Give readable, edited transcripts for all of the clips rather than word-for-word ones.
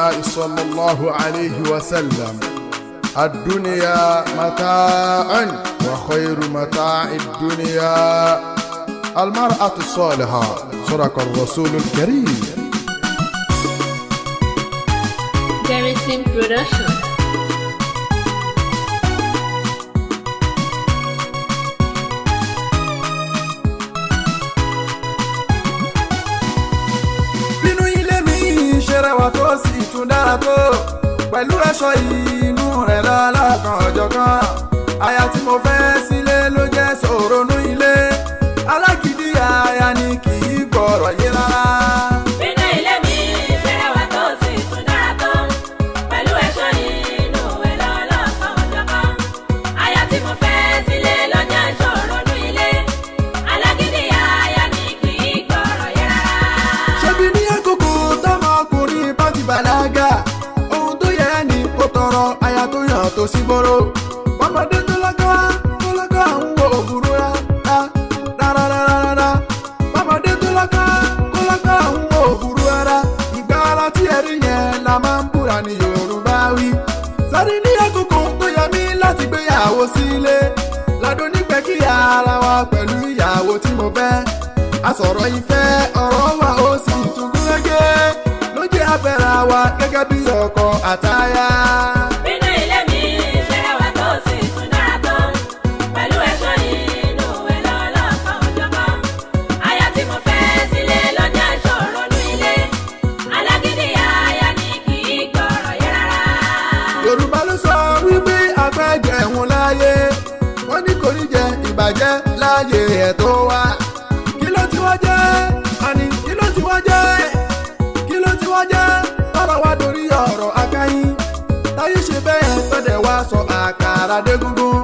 الله صلى الله عليه وسلم الدنيا متاع وخير متاع الدنيا المرأة الصالحة. صدق الرسول الكريم. Garrison Production. Bínú ilé mi ṣe rẹwà tó sì tún dára tó pẹ̀lú aṣọ inú rẹ̀ lọ́lọ́kan ọ̀jọ̀kan. Aya tí mo fẹ́ sílé ló jẹ́ sòronú ilé. Alágídí aya ni kì í gbọ́rọ̀ yé rárá. Bínú ilé mi ṣe rẹwà tó sì tún dára tó pẹ̀lú ẹ̀ṣọ́ inú ẹ̀ lọ́lọ́kan òjọ̀kan. Aya tí mo fẹ́ sílé ló jẹ́ ṣòronú ilé. Alágídí aya ni kì í gbọ́rọ̀ yé rárá. Ṣebí ní àkókò tọmọkùnrin bá ti bàlágà, ohun tó yẹ ni kó tọrọ aya tó yàn tó sí bóró. Ọmọdé tó lọ́kọ́ tó lọ́kọ́ àwọn wo òbúrú rárá rárá rárá. Ọmọdé tó lọ́kọ́ tó lọ́kọ́ àwọn wo òbúrú rárá. Ìgbà ara tí ẹ rí yẹn la máa ń búra ní Yorùbá wí. Sáré ní àkókò tó yẹ mí láti gbéyàwó sílé, ládùn nígbẹ́ kí ara wa pẹ̀lú ìyàwó tí mo fẹ́. A sọ̀rọ̀ ìfẹ́, ọ̀rọ̀ wa ó sì tún gúnrégé, ló jẹ́ afẹ́ra wa gẹ́gẹ́ bí ọkọ àtaya. Bínú ilé mi ṣe rẹwà tó sì tún dára tó pẹ̀lú ẹ̀ṣọ́ inú ẹ̀ lọ́lọ́kan òjọ̀kan. Aya tí mo fẹ́ sílé ló jẹ́ ṣòronú ilé. Alágídí aya ni kì í gbọ́rọ̀ yé rárá. Yorùbá ló sọ wípé apẹ́jẹ̀hún láyé, wọ́n ní kò ní jẹ ìbàjẹ́ láyé ẹ̀ tó wá. Kí ló ti wá jẹ́? Àní kí ló ti wá jẹ́? Kí ló ti wá jẹ́? Tọ́rọ̀ wá dorí ọ̀rọ̀ akáyín. Táyé ṣe bẹ́ẹ̀ tọ́dẹ̀ wá sọ àkàrà dégúngún.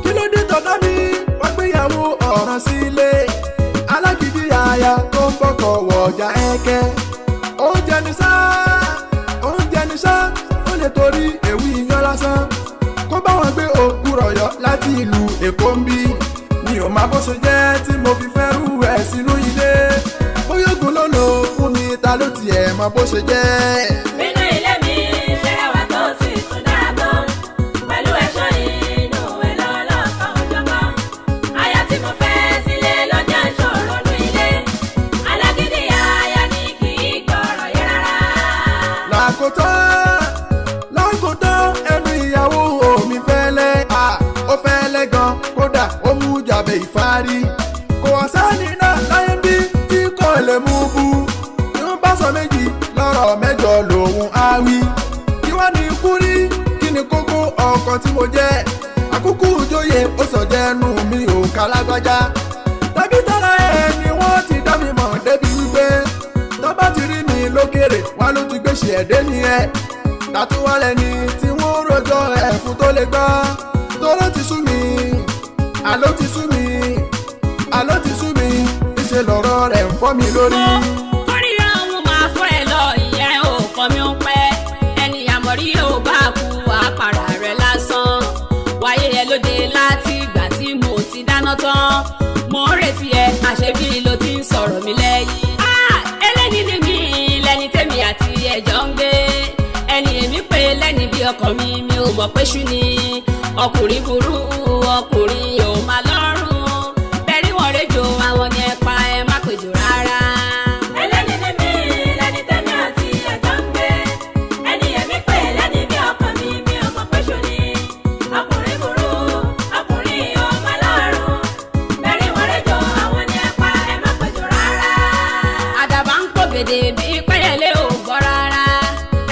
Kí ló dé tọ́dá mi? Wọ́n gbéyàwó ọ̀ràn sílé. Alágídí aya tó ń bọ́kọ̀ wọ̀jà ẹ̀kẹ́. Oúnjẹ ni sá, oúnjẹ ni sá, ó lè torí èwì iyán lásán kó bá wọn gbé òkú rọ̀yọ̀ láti ìlú Èkó ń bí. Mi ò máa bó ṣe jẹ́ tí mo fi fẹ́ rú ẹ̀ sínú ilé. Bóyá ogun ló lò fún mi, ta ló tiẹ̀ mọ bó ṣe jẹ́. Bínú ilé mi ṣe rẹwà tó sì tún dára tó pẹ̀lú ẹ̀ṣọ́ inú ẹ̀ lọ́lọ́kan òjọ̀kan. Aya tí mo fẹ́ sílé ló jẹ́ ṣòronú ilé. Alágídí aya ni kì í gbọ́rọ̀ yé rárá. Lákòótán lákòótán, ẹnu ìyàwó mi fẹ́lẹ́ à, ó fẹ́lẹ́ gan, kódà ó mú jàbẹ̀ ìfárí. Kò wá sẹ́ni náà láyé bí tí kò lè mú bú. Tí wọ́n bá sọ méjì lọ́rọ̀ mẹ́jọ lòun á wí. Kí wá ní ikú rí? Kí ni kókó ọkọ tí mo jẹ́? Àkókò ìjòyè ó sọ jẹ́nu mi ò ká lágbájá. Tàbí tara ẹ̀ ni wọ́n ti dá mi mọ̀ débi wípé tó bá ti rí mi lókèrè wá ló ti gbèsè ẹ̀dẹ́ nìyẹn. Tàtúwálẹ̀ ni tí wọ́n rojọ́ ẹ̀fún tó lè gbọ́. Tóró ti sú mi, àló ti sú mi, àló ti sú mi, ìṣe lọ̀rọ̀ rẹ̀ ń fọ́ mi lórí. Kórìíra òun máa fọ́ ẹ lọ, ìyẹn ò kọ́ mi ń pẹ́. Ẹni àmọ̀rí ò bá kú àpàrà rẹ̀ lásán. Wáyé ẹ lóde láti ìgbà tí mo ti dáná tán. Mo ń retí ẹ, àṣebí ló ti ń sọ̀rọ̀ mi lẹ́yìn. Ah, ẹlẹ́ni ni mí lẹ́ni tèmi àti ẹ̀jọ̀ ń gbé. Ẹni èmi pé lẹ́ni bí ọkọ mi, mi ò mọ̀ pé ṣú ni. Ọkùnrin burú, ọkùnrin ò máa lọ́rùn. Bẹ́ẹ̀ni wọ́n rẹ́jọ àwọn ni ẹ pa, ẹ má pèjọ rárá. Ẹlẹ́ni ni mí lẹ́ni tẹ́mi àti ẹ̀jọ̀ ń gbé. Ẹni èmi pè lẹ́ni bí ọkọ mi, mi ò mọ̀ pé ṣú ni. Ọkùnrin burú, ọkùnrin ò máa lọ́rùn. Bẹ́ẹ̀ni wọ́n rẹ́jọ àwọn ni ẹ pa, ẹ má pèjọ rárá. Àdàbà ń pò gèdè bí pẹ́yẹlé ò gbọ́ rárá.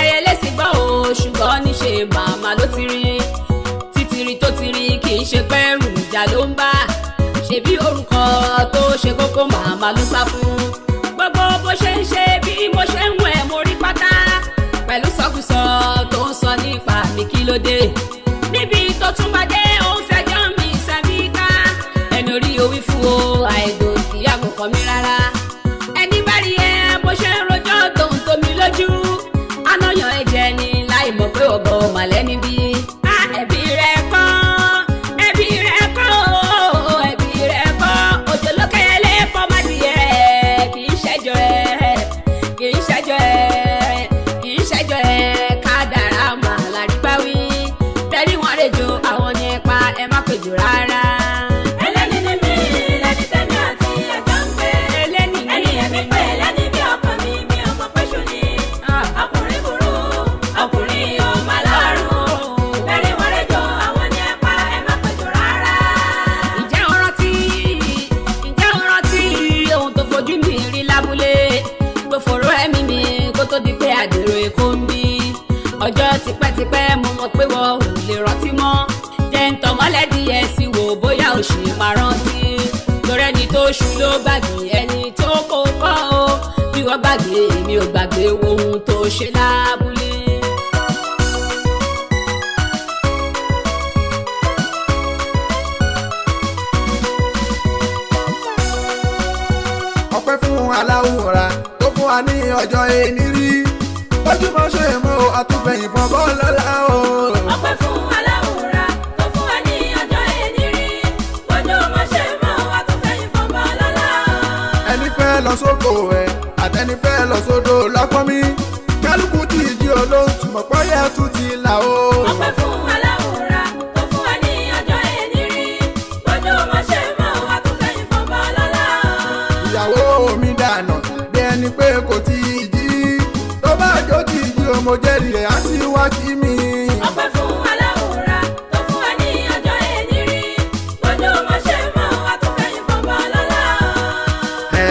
Ẹyẹlé sì gbọ́ o, ṣùgbọ́n níṣe màmá ló ti rí. Títìrì tó ti rí kì í ṣe pẹ́rù ìjà ló ń bá. Ṣebí orúkọ tó ṣe kókó màmá ló sá fún. Gbogbo bó ṣe ń ṣe bí mo ṣe ń wẹ̀ mo rí pátá. Pẹ̀lú sọkúsọ tó ń sọ nípa mi, kí ló dé? Níbi tó tún bá dé, ó ń fẹjọ́ mi sẹ́bí ká. Ẹnu orí owí fún o, àìdùn kìí àgùnkàn mi rárá. Ẹni bá rí ẹ bó ṣe ń rojọ́ tó ń tomi lójú, anáyàn ẹ̀jẹ̀ ni láì mọ̀ pé ọ̀gọ̀ màlẹ́ níbí. Á ẹ̀bí rẹ̀ kọ́, ẹ̀bí rẹ̀ kọ́ o, ẹ̀bí rẹ̀ kọ́. Òjò lókè ẹlẹ́fọ́ má di ẹ̀, kì í ṣẹ́jọ́ ẹ̀, kì í ṣẹ́jọ́ ẹ̀, kì í ṣẹ́jọ́ ẹ̀. rárá. Ẹlẹ́ni ni mí, lẹ́ni tẹ́mi àti ẹ̀jọ́ ń gbé. Ẹlẹ́ni ni Ẹni ẹ̀mí pè lẹ́ni bí ọkàn mi, mi ò mọ̀ pé ṣù ni. Ah. Ọkùnrin burú, ọkùnrin ò mà lọ́rùn. Bẹ́ẹ̀ni wọ́n rẹ́jọ, àwọn ni ẹ pa, ẹ má pẹ̀jọ rárá. Ǹjẹ́ o rántí, ǹjẹ́ o rántí ohun tó fojú mi rí lábúlé tó fòró ẹ̀mí mi kó tó di pé àdèrò Èkó ń bí? Ọjọ́ tipẹ́tipẹ́ mo mọ̀ pé wọ́n ò lè rántí mọ́. Jẹ́ ń tọmọ́lẹ̀ díẹ̀ sí wò bóyá o ṣì máa rántí. Torí ẹni tó ṣu ló gbàgbé ẹni tó kó kọ́ o. Bí wọ́n gbàgbé èmi ò gbàgbé ohun tó ṣe lábúlé. Ọpẹ́ fún aláwòrán tó fún wa ní ọjọ́ ẹni rí ojúmọ́ ṣe mọ́ o àtúnfẹ̀yìn fún bọ́ọ̀lọ́lá o. Ọpẹ́ fún aláwòrán tó fún wa ní ọjọ́ ẹni rí. Bójú ọmọ ṣe mọ́ wa tó fẹ́yìn fún bọ́lọ́lá. Ẹni fẹ́ lọ sóko ẹ̀ àtẹni fẹ́ lọ sódò lọ́pọ̀ mi kálukú tí ìjì olóòtú mọ̀ pọ́yẹ́ tún ti là o. Ọpẹ́ fún aláwòrán tó fún wa ní ọjọ́ ẹni rí. Bójú ọmọ ṣe mọ́ wa tó fẹ́yìn fún bọ́lọ́lá. Ìyàwó mi dànù bí ẹni pé kò tí ì jí tó bá jó tí ì jí o mo jẹ́rìí ẹ̀ á ti wá kí mi. Ọpẹ́ fún aláwòrán tó fún wa ní ọjọ́ ẹni rí. Bójú ọmọ ṣe mọ́ wa tó fẹ́yìn fún bọ́lọ́lá. Ẹ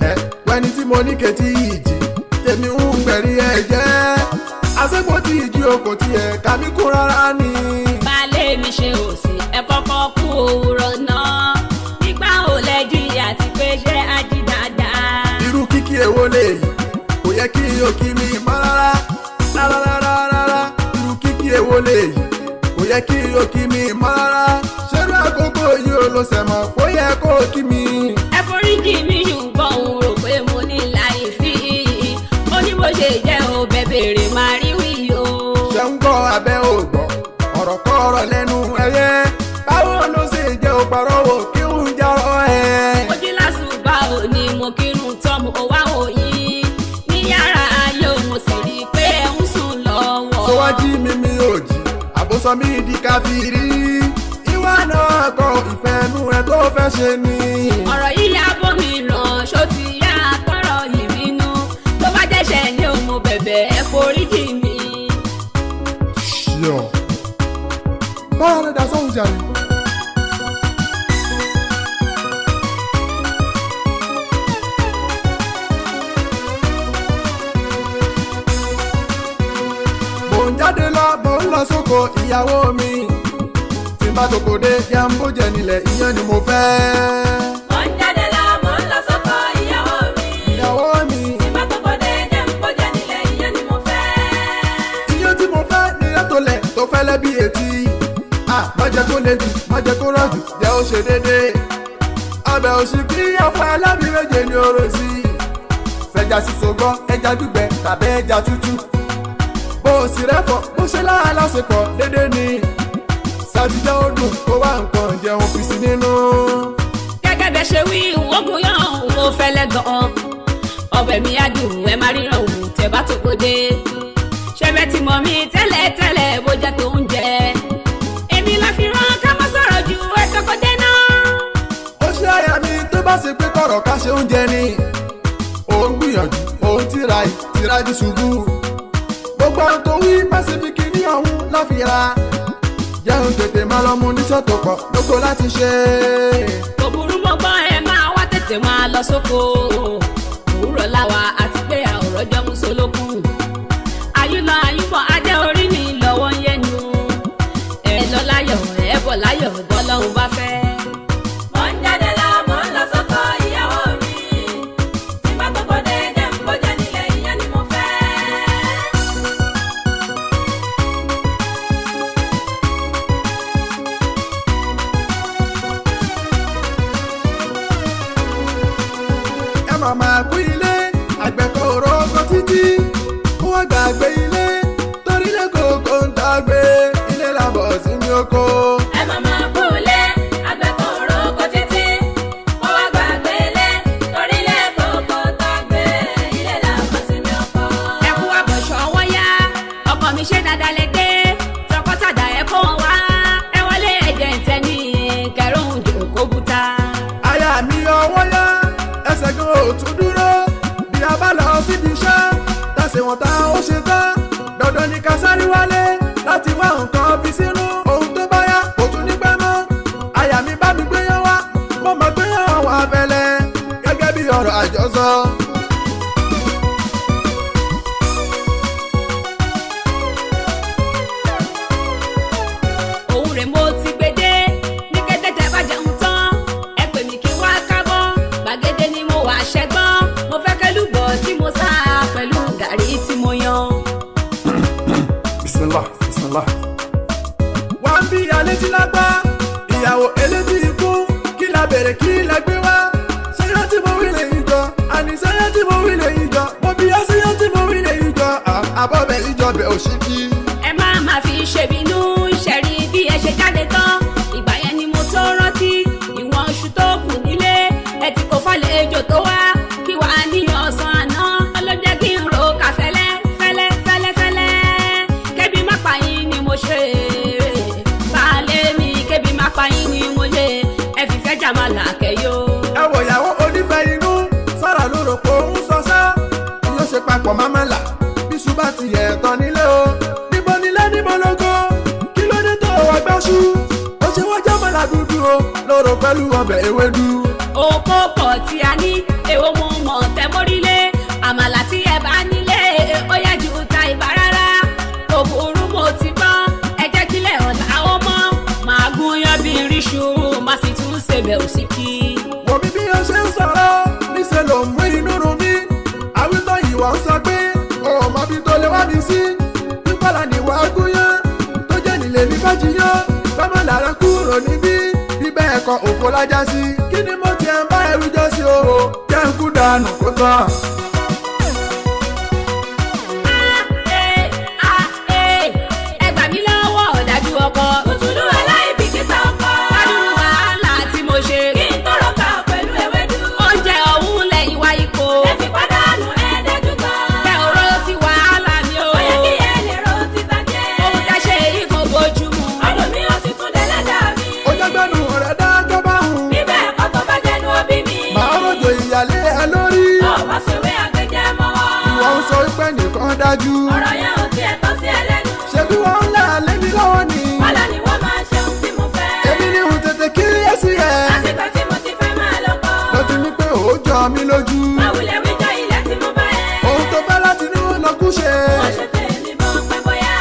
ẹ wẹni tí mo ní ketí ìjì tèmi ń gbẹ̀rí ẹ jẹ́ àṣepọ̀ tí ìjì o kò tiẹ̀ kà mí kú rárá ni. Baálé mi ṣe òsì ẹ kọ́kọ́ kú òwúrọ̀ náà nígbà ò lẹ́jú ìyá àti pé ṣé ají dáadáa. Irú kíkí èwo lèyí? Kò yẹ kí o kí mi mọ́ rárá rárá rárá rárá. Irú kíkí èwo lèyí? Kò yẹ kí o kí mi mọ́ rárá. Ṣerú àkókò yìí o ló sẹ̀mọ̀ kó yẹ kó o kí mi. Ẹ foríjì mi ṣùgbọ́n òun rò pé mo ní láì fi ó ní bó ṣe jẹ́ o bẹ́ẹ̀ bèrè máa rí wí o. Ṣe ń gbọ́ abẹ́ ò gbọ́ ọ̀rọ̀ kọ́rọ̀ lẹ́nu ẹyẹ? Báwo ló ṣe jẹ́ òpàrọ̀ wò kí ń jarọ ẹ. Ojú lásùbà ò ní mo kírun tán mo wá òyìn ní yàrá ayé o, mo sì rí i pé ẹ ń sùn lọ́wọ́. Sọwájú mi mi ò jí àbòsọ mi di káfírí ìwà náà kọ ìfẹ́nu ẹ tó fẹ́ ṣe ni. Ọ̀rọ̀ yìí yá bómi ràn ṣó ti yá tọrọ ìbínú tó bá jẹ́ṣẹ̀ ní o mo bẹ̀bẹ̀ ẹ foríjì mi. Ṣíọ. Báwa lè dá sóhun jàre. Mò ń jáde lọ, mò ń lọ sóko ìyàwó mi tí n bá toko dé jẹ́ ń bójẹ nílẹ̀ ìyẹn ni mo fẹ́. Mò ń jáde lọ, mò ń lọ sóko ìyàwó mi. Ìyàwó mi. Tí bá tó kọ́ dé jẹ́ ń bójá nílẹ̀ ìyẹn ni mo fẹ́. Iyán tí mo fẹ́ níyàn tó lẹ̀ tó fẹ́lẹ́ bí etí. À má jẹ́ kó le jù, má jẹ́ kó rọ̀ jù, jẹ́ ó ṣe déédéé. Ọbẹ̀ òsì kí ọ̀pọ̀ alábì méje ní oró sí i. Fẹja sísọ gbọ́, ẹja gbígbẹ tàbí ẹja tútù. Bó o sì rẹ́fọ̀, bó ṣe lára lásìkò déédéé ni. Sátidé ó dùn kó wá nǹkan jẹun fi sí nínú. Gẹ́gẹ́ bẹ́ ṣe wí ogun yàn mo fẹ́lẹ́ gan-an ọbẹ̀ mi á dùn ẹ má ríran òun tẹ́ bá tó kó dé. Ṣẹbẹ̀ tí mọ̀ mi tẹ́lẹ̀tẹ́lẹ̀ bó jẹ́ tó ń jẹ èmi la fi rán ká má sọ̀rọ̀ ju ẹ tọkọ dé náà. Ó ṣe àyà mi tó bá ṣe pé kọ̀rọ̀ ká ṣe oúnjẹ ni. Ó ń gbìyànjú, ó ń tíra ìtìrájú ṣubú. Gbogbo àwọn tó wí pásífìkì ní ọ̀hún láfira. Jẹun tètè máa lọ mú níṣẹ́ tó pọ̀ lóko láti ṣe. Kò burú mọ́ gbọ́n ẹ máa wá tètè máa lọ sóko òwúrọ̀ láwa àti pé àwòrán jọ mú solókùn àyùlọ àyùbọ̀ adé orí mi lọ́wọ́ ń yẹnu ẹ lọ láyọ̀ ẹ bọ̀ láyọ̀ bọ́lọ́hún bá fẹ́. Mò ń jáde lọ, mò ń lọ sóko ìyàwó mi. Tí bá tó kọ́ dé jẹ́ ń bójá nílẹ̀ ìyẹn ni mo fẹ́. Ẹ máa máa kú ilé àgbẹ̀kọ̀ òrókò títí kó wá gbàgbé ilé torí lẹ́kọ̀ọ́ kó ń tàgbé ilé làbọ̀ sí mi oko. Ẹ má máa kúlé, àgbẹ̀ kò roko títí. Kó wá gbàgbé lé, torí lẹ́kọ̀ọ́ kó tó gbé. Ilé làbọ̀ sí mi ọkọ. Ẹ kú àbọ̀ṣọ wọ́n yá ọkọ mi ṣe dáadáa lẹ dé tọkọtàdà ẹ kó wọn wá ẹ wọlé ẹ̀jẹ̀ ń tẹ́ ní. tún dúró. Bí a bá lọ síbi iṣẹ́, tàṣe wọn tá ó ṣe tán. Dandan ni ká sáré wálé láti wá nǹkan fi sínú. Ohun tó bá yá kò tún ní pẹ́ mọ́. Àyà mi bá mi gbéyàn wá, mo mọ̀ gbéyàn wá fẹ́lẹ́ gẹ́gẹ́ bí ọ̀rọ̀ àjọsọ. Òun rè mo ti gbede ní kété tẹ́ bá jẹun tán, ẹ pè mí kí wá kábọ̀. Gbàgede ni mo wà ṣẹ́gbọ́n, mo fẹ́ kẹ́lúbọ̀ tí mo sá pẹ̀lú gàrí tí mo yan. Bismillah, bismillah. Wá ń bí alétí lágbá, ìyàwó elétí ikú, kí la bèrè kí la gbé wá. Ṣéyá tí mo wí lè yí jọ, àní ṣéyá tí mo wí lè yí jọ, mo bí yá ṣéyá tí mo wí lè yí jọ, àbọ̀bẹ̀ ìjọbẹ̀ òṣìkí. Ẹ má má fi ṣèbínú ṣẹ̀rí bí ẹ ṣe jáde tán. Ìgbà yẹn ni mo tó rántí ìwọ̀n oṣù tó kù nílé. Ẹ ti kò fàlejò tó wá kí wàá ní ọ̀sán àná. Ló jẹ́ kí n ro kà fẹ́lẹ́ fẹ́lẹ́ fẹ́lẹ́ fẹ́lẹ́. Kẹ́bí má pa yín ni mo ṣe. Baálé mi kẹ́bí má pa yín ni mo ṣe. Ẹ fìfẹ́ jàmàlà kẹ́yọ́. Ẹ wò ìyàwó onífẹ́ inú, sára ló rò pé òun sọsá. Yóò ṣe papọ̀ mámàlà, bíṣu bá ti yẹ̀ tán nílé o. Níbo nílé níbo lógo, kí ló dé tó wá gbáṣú? Ó ṣe wọ́n jẹ́ dúdú o, lóró pẹ̀lú ọbẹ̀ ewédú. Oko pọ̀ tí a ní, èwo mo mọ̀ tẹ́ mórílé. Àmàlà tí ẹ bá nílé, ó yá ju ta ìbá rárá. Kò burú mo ti gbọ́, ẹ jẹ́ kílẹ̀ ọ̀la ó mọ́. Màá gún yán bí ríṣu, má sì tún ṣèbẹ̀ òsìkí. Wò mí bí ó ṣe ń sọ̀rọ̀, níṣẹ́ ló ń mú inú run mí. Àwítọ́ ìwà ń sọ pé o ò mọ bí tó lè wá mi sí. Pípọ́lá ni ìwà gúnyán, tó jẹ́ nílé mi fẹ́ jiyán. Bámọ́ lára kúrò níbí, bíbẹ́ ẹ̀kọ́ òfò lájá sí. Kí ni mo tiẹ̀ ń bá ẹrú jọ sí o? Jẹ́ ń kú dànù kó tán. Ẹ gbà mí lọ́wọ́ ọ̀dájú ọkọ. Òtúlù aláìbìkítà ọkọ. Adúrú wàhálà tí mo ṣe. Kí n tọrọ kà pẹ̀lú ewédú. Oúnjẹ ọ̀hún lẹ́yìn wá ipò. Ẹ fi pàdánù ẹ̀ẹ́dẹ́jú kan. Kẹ́ ọ̀rọ̀ ti wàhálà mi o. Ó yẹ kí ẹ lè ro títa jẹ́. Ohun tá ṣe yìí kò bójú mu. Ọdún mi ó sì tún dẹ́lẹ́dà mi. Ó jẹ́ gbẹ́nu rẹ̀ dákẹ́ bá hùn. Bíbẹ̀ ẹ̀kọ́ tó bá jẹnu òbí mi. Màá rọ̀jò ìyàlé ẹ lórí. Ó wá sèwé àgbẹ̀jẹ̀ mọ́wọ́. Ìwọ ń sọ pé nìkan dájú. Ọ̀rọ̀ yẹn ò tiẹ̀ tọ́ sí ẹlẹ́nu. Ṣebí wọ́n ń là lé mi lọ́wọ́ ni. Wàhálà ni wọ́n máa ṣe ohun tí mo fẹ́. Èmi ni òun tètè kíyèsí ẹ̀. Látìgbà tí mo ti fẹ́ máa lọ́kọ. Ló ti ní pé ó jọ mí lójú. Má wulẹ̀ wíjọ́ ilẹ̀ tí mo bá ẹ. Ohun tó fẹ́ láti ní lọ kú ṣe. Wọ́n ṣe tèmi bó pẹ́ bóyá.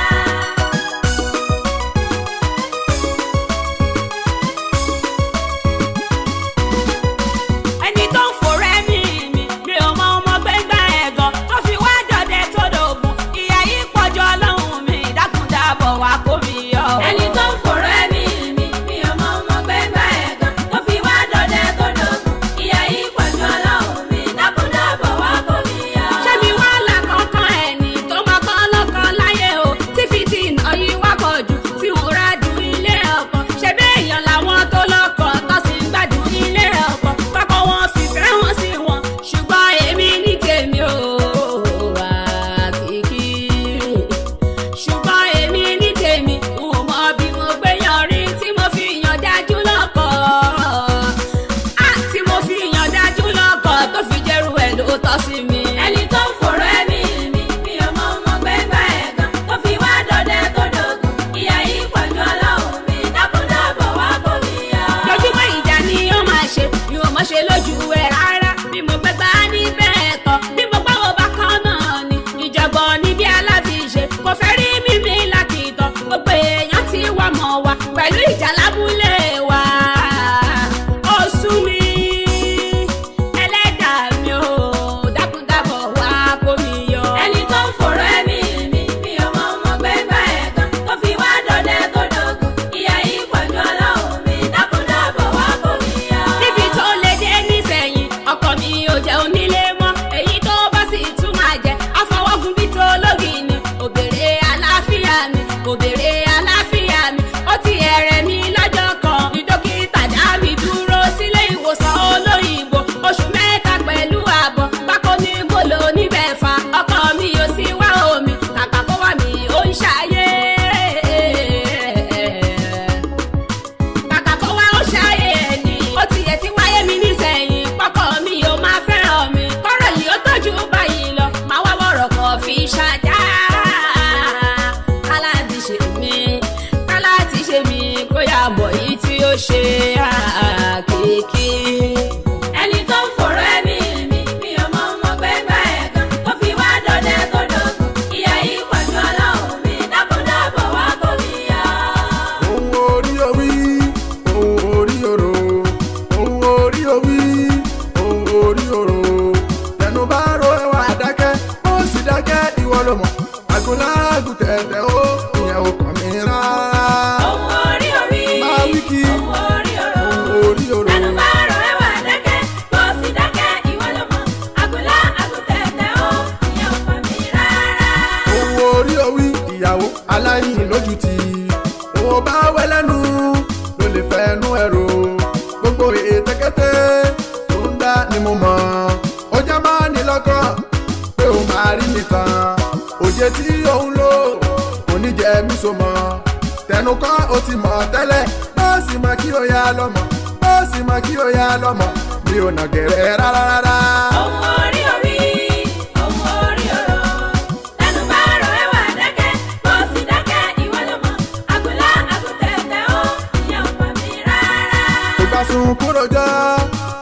Ẹni tó ń forẹ́ mi mi mi ò mọ ọmọ gbẹ́ngbà ẹ̀gàn tó fi wá dọ̀dẹ tó dògùn. Ìyá yìí pọ̀jù ọlọ́run mi dákúndàbọ̀ wá kó mi yọ. Ẹni tó ń fòrò ẹ̀mí mi, mi ò mọ ọmọ gbẹ́ngbà ẹ̀gàn tó fi wá dọdẹ tó dògùn. Ìyá yìí pọ̀jù ọlọ́run mi, dákúndàbọ̀ wá kó mi yọ. Ṣé mi wá là kankan ẹni tó máa kọ́ lọ́kàn láyé o tí fìtì iná yìí wá pọ̀ jù tí ń ra dùn ilé ọkọ? Ṣé béèyàn làwọn tó lọ́kọ tó sì ń gbádùn ilé ọkọ pápọ̀ wọn sì fẹ́ wọn sí wọn, ṣùgbọ́n èmi ní tèmi o àkìkí. Ṣùgbọ́n èmi ní tèmi, n ò mọ bí mo gbé yan rí tí mo fi yàn dájú lọ́kọ á tí mo fi yàn dájú lọ́kọ tó fi jẹ́rù ẹ̀ ló tọ́ sí mi. Ẹni tó ń fòrò ẹ̀mí mi, mi ò mọ ọmọ gbẹ́ngbà ẹ̀gàn tó fi wá dọdẹ tó dògùn. Ìyá yìí pọ̀jù ọlọ́run mi, dákúndàbọ̀ wá kó mi yọ. Lójúmọ́ ìjà ni ó máa ṣe, mi ò mọ̀ ṣe lójú ẹ̀ rárá. Bí mo gbé gbá níbẹ̀ kọ́, bí mo gbáwọ́ bá kan náà ni ìjọ̀gbọ̀n níbi aláfiṣe. Kò fẹ́ rí mímí lákìtàn, gbogbo èèyàn ti wá mọ̀ wá pẹ̀lú ìjà lábúlé wa. Ó sú mi, ẹlẹ́dàá mi ò dákúndàbọ̀ wá kó mi yọ. Ẹni tó ń fòrò ẹ̀mí mi, mi ò mọ ọmọ gbẹ́ngbà ẹ̀gàn tó fi wá dọdẹ tó dògùn. Ìyá yìí pọ̀jù ọlọ́run mi, dákúndàbọ̀ wá kó mi yọ. Níbi tó lè dé nísẹ̀yìn, ọkọ mi ò jẹ́ onílé mọ́. Èyí tó bá sì tún máa jẹ àfọwọ́gùn bí tó lógì ni. Òbèrè àlàáfíà mi, òbèrè àlàáfíà mi, ó ti ẹ̀rẹ̀ mi lọ́jọ́ kan ní dókítà dá mi dúró sílé ìwòsàn olóyìnbó. Oṣù 3 pẹ̀lú ààbọ̀ pákó ní mo lò níbẹ̀ fa. Ọkọ mi ò sí wá omi, kàkà kó wá mi ó ń ṣàyè. Kàkà kó wá ó ṣàyè ẹni ó ti yẹ ti wáyé mi nísẹ̀yìn pọ́kọ mi ò máa fẹ́ràn mi. Aláìní lójú ti òun bá wẹ́ lẹ́nu ló lè fẹ́nu ẹ̀rọ. Gbogbo ètèkété tó ń dá ni mo mọ̀. Ó já máa ní lọ́kàn pé ó máa rí mi tán. Òye tí òun lò kò ní jẹ́ mí so mọ́. Tẹnu kọ́ ó ti mọ̀ tẹ́lẹ̀, bọ́ọ̀sì mọ̀ kí ó yá lọ́mọ, bọ́ọ̀sì mọ̀ kí ó yá lọ́mọ. Mi ò nà gẹ̀rẹ́ rárá rárá. Ohun orí orí, ohun orí ọ̀rọ̀. Tẹnu bá rọ̀ ẹ́ wà dákẹ́, bó sì dákẹ́ ìwọ ló mọ̀. Àgùlá àgùtẹ̀tẹ̀ ó, ìyẹn ò kàn mí rárá. Kò bá sun kúrò jọ,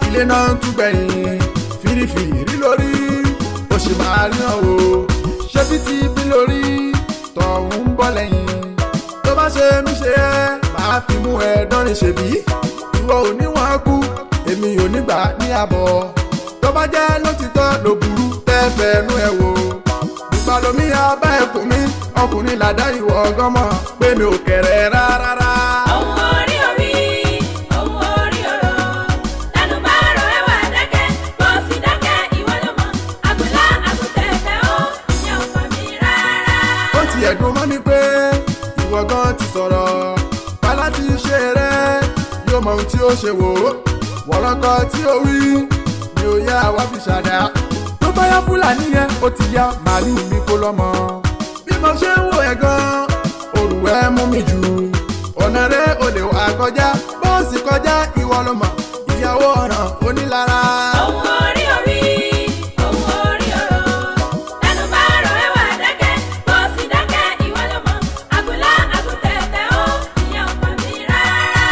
ilé náà ń tú gbẹ̀yìn. Fìrífìrí lórí, ó sì máa ríran o. Ṣé bí ti bí lórí, tọ̀hún ń bọ̀ lẹ́yìn. Tó bá ṣe mí ṣe ẹ́, máa fi mú ẹ dánrin ṣèbí. Ìwọ ò ní wọn kú, èmi ò ní gbà ní àbọ̀. Tó bá jẹ́ lótìtọ́ ló burú, tẹ́ fẹ́nu ẹ wò. Ìgbàlómi abá ẹkùn mi, ọkùnrin làdá ìwọ gánmọ̀, pé mi ò kẹ̀rẹ̀ rárá. Ohun orí orí, ohun orí ọ̀rọ̀. Tẹnu bá rọ̀ ẹ́ wà dákẹ́, bó sì dákẹ́ ìwọ ló mọ̀. Àgùlá àgùtẹ̀tẹ̀ ó, ìyẹn ò kàn mí rárá. Ó ti ẹ̀dùn mọ́ mi pé ìwọ gan ti sọ̀rọ̀ pálá ti ṣe rẹ yóò mọ ohun tí ó ṣe wò ó wọ̀rọ̀kọ tí ó wí ni ó yá wá fi ṣàdá tó bá yá fúlàní yẹn ó ti yá màálù mi kó lọ́mọ. Bí mo ṣe ń wò ẹ́ gan òrù ẹ mú mi jù, ọ̀nà rẹ ò lè wà kọjá, bọ́ọ̀sì kọjá ìwọ ló mọ̀, ìyàwó ọ̀ràn onílara. Ohun orí orí, ohun orí ọ̀rọ̀. Tẹnu bá rọ̀ ẹ́ wà dákẹ́, bó sì dákẹ́ ìwọ ló mọ̀. Àgùlá àgùtẹ̀tẹ̀ ó, ìyẹn ò kàn mí rárá.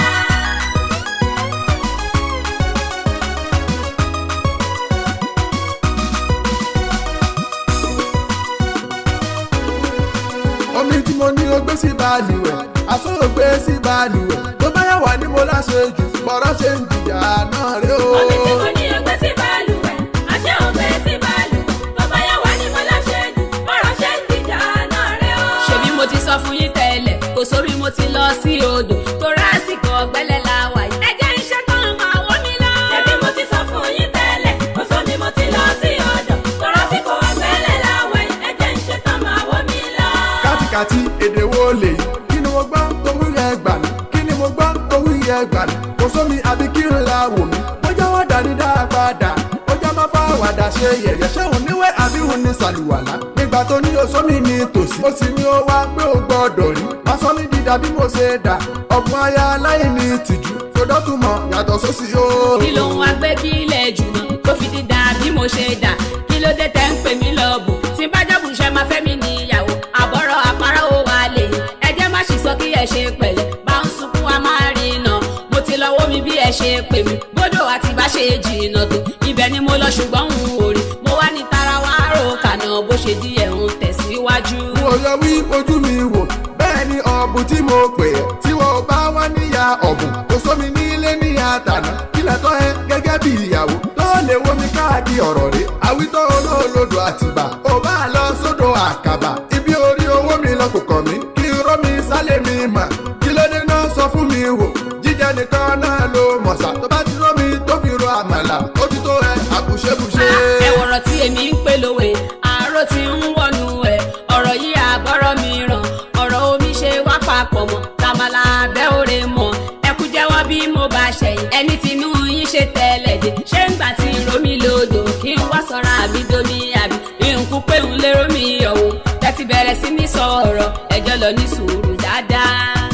Omi tí mo ní o gbé sí balùwẹ̀, aṣọ ò gbé sí balùwẹ̀, tó bá yà wá ní mo láṣẹ jù, bọ̀rọ̀ ṣe ń jìyà náà rè o. Omi tí mo ní o gbé sí balùwẹ̀, àṣé ò gbé sí balùwẹ̀. Tó bá yá wá ní mo láṣẹ jù, bọ́rọ̀ ṣe ń dìjà náà rè o. Ṣebí mo ti sọ fún yín tẹ́lẹ̀, kò sórí mo ti lọ sí odò tó rásìkò ọ̀gbẹ́lẹ̀ la wà yìí. Ẹ jẹ́ iṣẹ́ kan máa wọ́ mi lọ. Ṣebí mo ti sọ fún yín tẹ́lẹ̀, kò sómi mo ti lọ sí odò. Tó rásìkò ọ̀gbẹ́lẹ̀ la wà yìí, ẹ jẹ́ ń ṣe tán máa wọ́ mi lọ. Kátikàti èdè wo lè yí? Kí ni mo gbọ́ tó wí yẹ gbà mí? Kí ni mo gbọ́ tó wí yẹ gbà mí? Kò sómi àbí kí n la wò mí? Ó jẹ́ wọ́n dání dá padà, ó jẹ́ má fà wàdà ṣe yẹ̀yẹ̀. Ṣé òun níwẹ̀ àbí òun ní sàlùwàlá? Nígbà tó ní osómi ní tòsí, ó sì ní ó wá pé ó gbọ́dọ̀ rí. Má sọ mí dídà bí mo ṣe dà, ọ̀gbun aya aláìní tìjú. Kò dọ́túmọ̀ yàtọ̀ sósì o. Kí ló ń wá gbé kí ilẹ̀ jùlọ tó fi ti dà bí mo ṣe dà? Kí ló dé tẹ́ ń pè mí lọ́bù? Tí bá jọ́bù ṣe máa fẹ́ mi níyàwó, àbọ̀rọ̀ àpárá ó wà lè. Ẹ jẹ́ má ṣì sọ kí ẹ ṣe pẹ̀lẹ́, bá ń sunkún wa máa rí iná. Mo ti lọ wó mi bí ẹ ṣe pè mí, bódò àti bá ṣe jìnnà tó. Ibẹ̀ ni mo lọ ṣùgbọ́n n ò rí. Mo wá ní tara wá rò kànà bó ṣe díẹ̀ ń tẹ̀síwájú. Mo yọ wí ojú mi wò, bẹ́ẹ̀ ni ọ̀bùn tí mo pè é tí wọ́n ò bá wá níyà ọ̀bùn, kò sómi nílé níyà tànà, kílẹ̀ tọ́ ẹ gẹ́gẹ́ bí ìyàwó tó lè wo mi káàkiri ọ̀rọ̀ rẹ̀. Àwítọ́ olóòlodò àtìbà ò bá lọ sódò àkàbà, ibi orí owó mi lọ kò kàn mí, kí irọ́ mi sálẹ̀ mi mà, kí ló dé náà sọ fún mi wò, jíjẹ nìkan náà ló mọ̀sà, tó bá ti rọ́ mi tó fi ro àmàlà ó ti tó ẹ àbùṣebùṣe. Ẹ wọ̀rọ̀ tí èmi ń pè lówe, àárò tí ń wọnú ẹ̀, ọ̀rọ̀ yìí àbọ̀rọ̀ mi ràn, ọ̀rọ̀ omi ṣe wá papọ̀ mọ́, tàmàlà abẹ́ òre mọ́, ẹkú jẹ́wọ́ bí mo bá ṣẹ̀yìn, ẹni tinú yín ṣe tẹ́lẹ̀ dé, ṣé ń gbà tí romi lodò kí n wá sọ̀rọ̀ àbí domi àbí nkú pé ń lérò mi ọ̀hún, tẹ́tí bẹ̀rẹ̀ sí ní sọ̀rọ̀ ẹjọ́ lọ ní sùúrù dáadáa.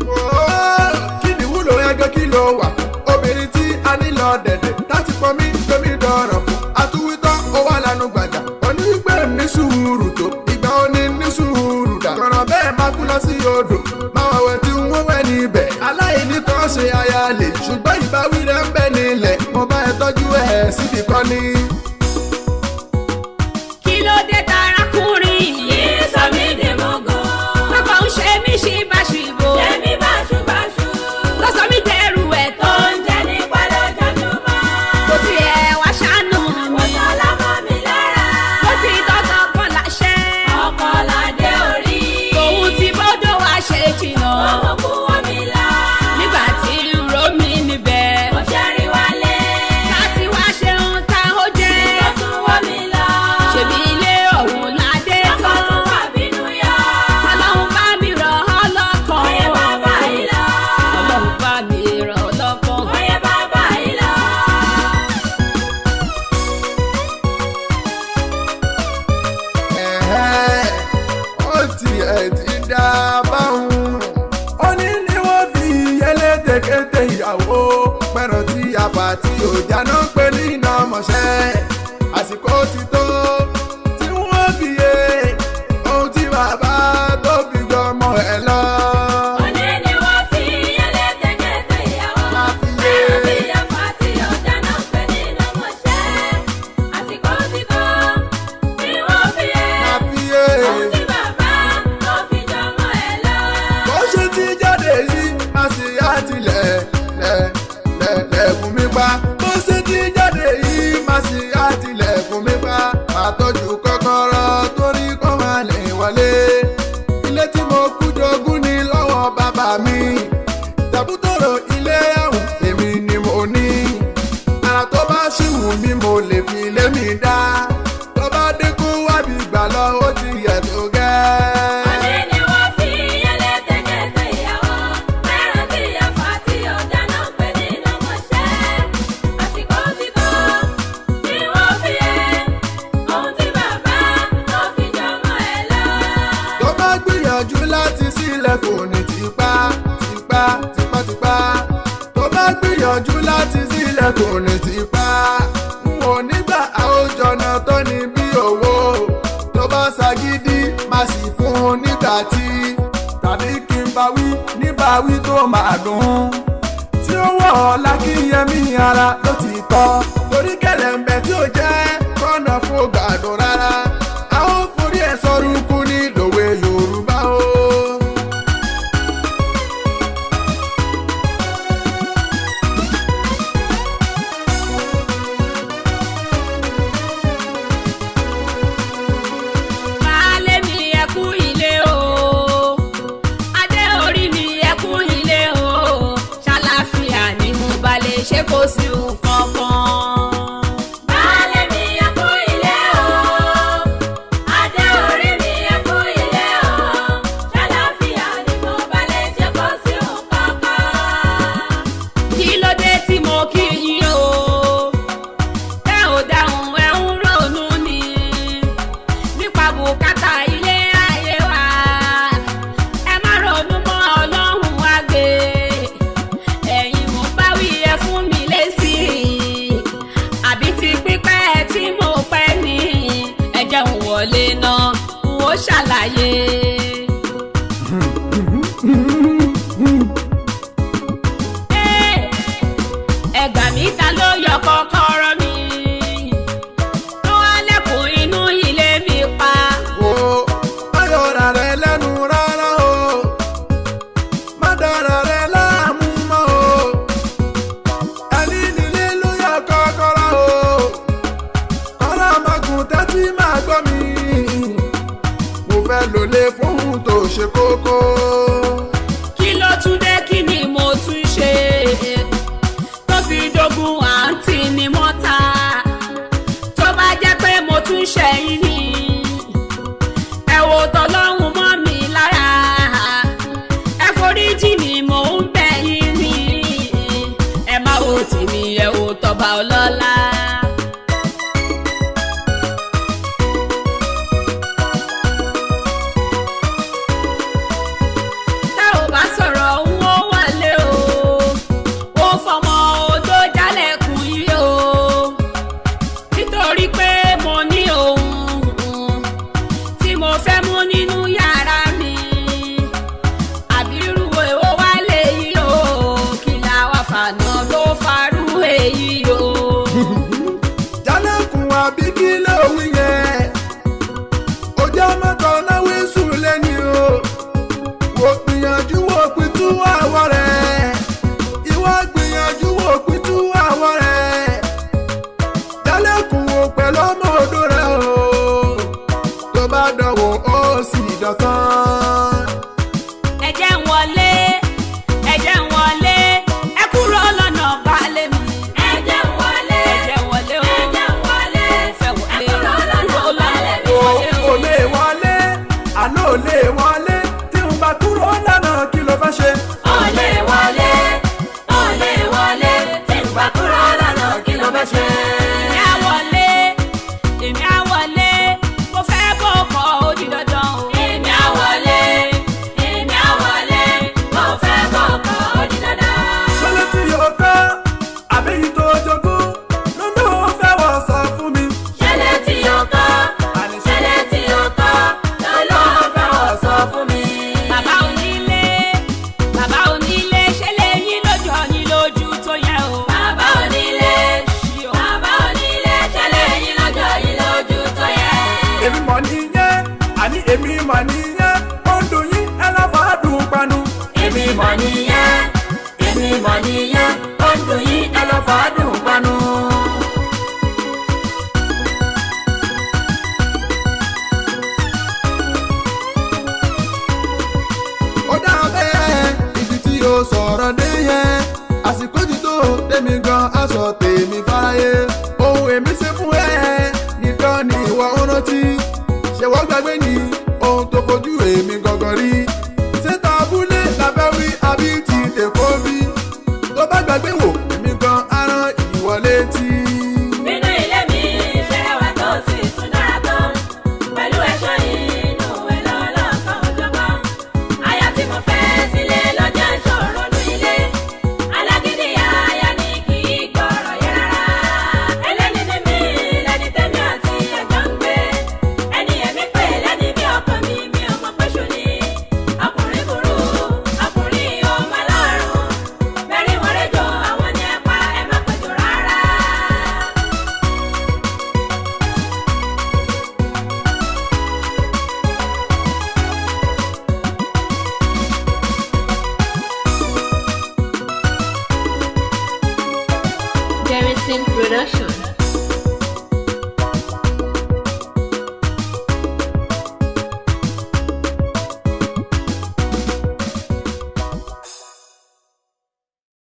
Ooo, kí ni wúlò ẹgẹ́ kí ló wà fún obìnrin tí a nílò dẹ̀dẹ̀ láti pọn mí lómi dọ̀rọ̀ fún àtúwítọ́ ó wà lánàá gbàgà onígbè ní sùúrù tó ìgbà òní ní sùúrù dà kọ̀rọ̀ bẹ́ẹ̀ máa kú lọ sí odò máa wẹ̀ tí ń wọ́wẹ́ níbẹ̀ aláìní kan ṣe aya lè ṣùgbọ́n ìbáwí rẹ̀ ń bẹ nílẹ̀ mo bá ẹ tọ́jú ẹ síbi kan ní. Kí ló dé tarakùnrin yìí? Yìí sọ mí di mugun. Pápá ń ṣe mí ṣíbáṣìbò. Ṣé mi báṣubàṣu? Tó sọ mí dẹrù ẹ̀tọ́. Tó ń jẹ nípa lójoojúmọ́. Kò tiẹ̀ wá ṣàánú Mo mi. tọ́lá mọ́ mi lára. Mo ti tọ́tọ̀ kan láṣẹ. Ọkọ̀ ládé orí. Òun ti bọ́dọ̀ wá ṣe jìnnà. Ọmọ kú wọ́n mi lọ. Nígbà tí ń ro mi níbẹ̀. Mo ṣẹ́rí wálé. Láti wá ṣe ohun tá ó jẹ́. àfà tí òjà náà ń pè ní iná mọ̀ṣẹ́. Àsìkò ti tó tí wọ́n fi yé ohun tí bàbá tó fi jọmọ ẹ̀ lọ. Òní ni wọ́n fi yẹlé tẹ́kẹ̀tẹ̀ ìyàwó. Máa fi yé. Ẹran tí àfà tí ọjà náà ń pè ní ìnámọ̀ṣẹ́. Àsìkò ti tó tí wọ́n fi yé. Máa fi yé. Ohun tí bàbá tó fi jọmọ ẹ̀ lọ. Bó ṣe ti jáde yìí má sì á tilẹ̀ lẹ̀ lẹ̀ lẹ̀kùn mi pa. Bó ṣe ti jáde yìí má sì á tilẹ̀ kùn mi pa. Máa tọ́jú kọ́kọ́rọ́ torí kó má lè wọlé. Ilé tí mo kú jogún ni lọ́wọ́ bàbá mi. Tàbútòrò ilé ẹ̀hún èmi ni mo ní. Ara tó bá ṣì wù mí mo lè fi ilé mi dá. Tó bá dínkù wábi gbà lọ ó ti yẹ tó gẹ́. Òní ni wọ́n fi yẹlé tẹ́kẹ̀tẹ̀ ìyàwó. Ẹran tí àfà tí ọjà náà ń pè ní ìnámọ̀ṣẹ́. Àsìkò ti tó tí wọ́n fi yé. Ohun tí bàbá tó fi jọmọ ẹ̀ lọ. Tó bá gbìyànjú láti sílẹ̀kùn ní tipá tipá tipátipá. Tó bá gbìyànjú láti sílẹ̀kùn ní tipá. N ò nígbà àwòjọ̀nà tó ní bí owó. Tó bá ṣagídí má sì fún un nígbà tí. Tàbí kí n bá wí ní bá wí tó máa dùn. Tí ó wọ̀ ọ́ lákìyẹmí ara ló ti tọ́. Torí kẹ̀lẹ̀ǹbẹ̀ tí ó jẹ́ kọ́nà fún gbàdùn rárá. A ó forí ẹ̀ sọ́rùkú ní lòwe Yorùbá o. Baálé mi ẹ kú ilé o, adé orí mi ẹ kú ilé o, ṣàlàfíà ni mo bá lè ṣe kó sí nǹkan kan. Baálé mi ẹ kú ilé o, adé orí mi ẹ kú ilé o, ṣàlàáfíà ni mo bá lè ṣe kó sí nǹkan kan. Kí ló dé tí mo kí yín o? Ẹ ò dáhùn, ẹ ń ronú ni nípa bùkátà ilé ayé wa. Ẹ má ronú mọ́, Ọlọ́run wá gbé. Ẹ̀yin mo bá wí, ẹ fún mi lésì. Àbí ti pípẹ́ tí mo pẹ́ ní? Ẹ jẹun wọlé náà, n ó ṣàlàyé. Ẹ gbà mí, ta ló yọ kọ́kọ́rọ́ mi tó wá lẹ́kùn inú ilé mi pa? Wo, má yọra rẹ lẹ́nu rárá o. Má dára rẹ láàmú mọ́ o. Ẹni nílé ló yọ kọ́kọ́rọ́ o. Kọ́lá magun tẹ́tí máa gbọ́ mi. Mo fẹ́ lòlẹ̀ fóun tó ṣe kókó. Kí ló tún dé? Kí ni mo tún ṣe tó fi dogun àǹtí ni mọ́ta? Tó bá jẹ́ pé mo tún ṣẹ̀yìn ni, ẹ wò tọ́lọ́hún mọ́ mi lára. Ẹ foríjì mi, mò ń bẹ̀ yín ni. Ẹ má wo tèmi, ẹ wò tọba ọlọ́lá. Tá ò bá sọ̀rọ̀ ń ó wọlé o, ó fọmọ odó jálẹ̀kùn yìí o, nítorí pé mo ní ohun tí mo fẹ́ mú nínú yàrá mi. Àbírú èwo wá lè yí o? Kí la wà fànà ló farú èyí o? Jálẹ̀kùn àbí kí ló wí yẹn? Ó jẹ́ mọ́tò náwó sùn lẹ́ni o. Wò gbìyànjú wò pitú àwọ̀ rẹ̀. Ìwọ gbìyànjú wò pitú àwọ̀ rẹ̀. Jálẹ̀kùn wò pẹ̀lú ọmọ odò rẹ̀ o. Tó bá dánwò ó sì dọ̀tán. Ẹ jẹ́ ń wọlé, ẹ jẹ́ ń wọlé, ẹ kúrò lọ́nà baálé mi. Ẹ jẹ́ n wọlé, Ẹ jẹ́ ń wọlé o. ẹ jẹ́ n wọlé, Fẹ́ wọlé. ẹ kúrò lọ́nà baálé mi. O ò lè wọlé, àná ò lè wọlé. Tí n bá kúrò lọ́nà kí ló fẹ́ ṣe? Ó lè wọlé, ó lè wọlé, tí n bá kúrò lọ́nà kí ló fẹ́ ṣe? Èmi á wọlé, èmi á wọlé, mo fẹ́ bọ́kọ̀, ó di dandan o. Èmi á wọlé. mọ̀ nìyẹn, èmi mọ̀ nìyẹn, ó ń dùn yín ẹ lọ fàádùn panu. Ó dá bẹ́ẹ̀, ibi tí o sọ̀rọ̀ dé yẹn, àsìkò ti tó tèmi gan aṣọ tèmi fáráyé. Ohun èmi ṣe fún ẹ nìkan ni ìwọ ń rántí. Ṣé wọ́n gbàgbé ni ohun tó fojú èmi gangan rí? Ṣé ta abúlé la fẹ́ wí àbí ti tèkó bí? Tó bá gbàgbé wò, èmi gan aràn ìwọ létí. Nínú ilé mi ṣẹlẹ̀ wá tó sì tún dára tán. Pẹ̀lú ẹ̀ṣọ́ inú ẹ̀ lọ́lọ́kan òjọ̀kan. Aya tí mo fẹ́ sílé lọ́jọ́ ìṣòro nú ilé. Alágídí aya ni kì í gbọ́rọ̀ yẹ rárá. Ẹlẹ́ni ni mí, lẹ́ni tẹ́mi àti ẹ̀jọ́ ń gbé. Ẹni ẹ̀mí pè lẹ́ni bí ọkàn mi, mi ò mọ̀ pé ṣù ni. Ọkùnrin burú, ọkùnrin ọmọ lọ́rùn. Bẹ́ẹ̀ni wọ́n rẹ́jọ, àwọn ni ẹ pa, ẹ má pẹ̀jọ rárá. Jerison Production.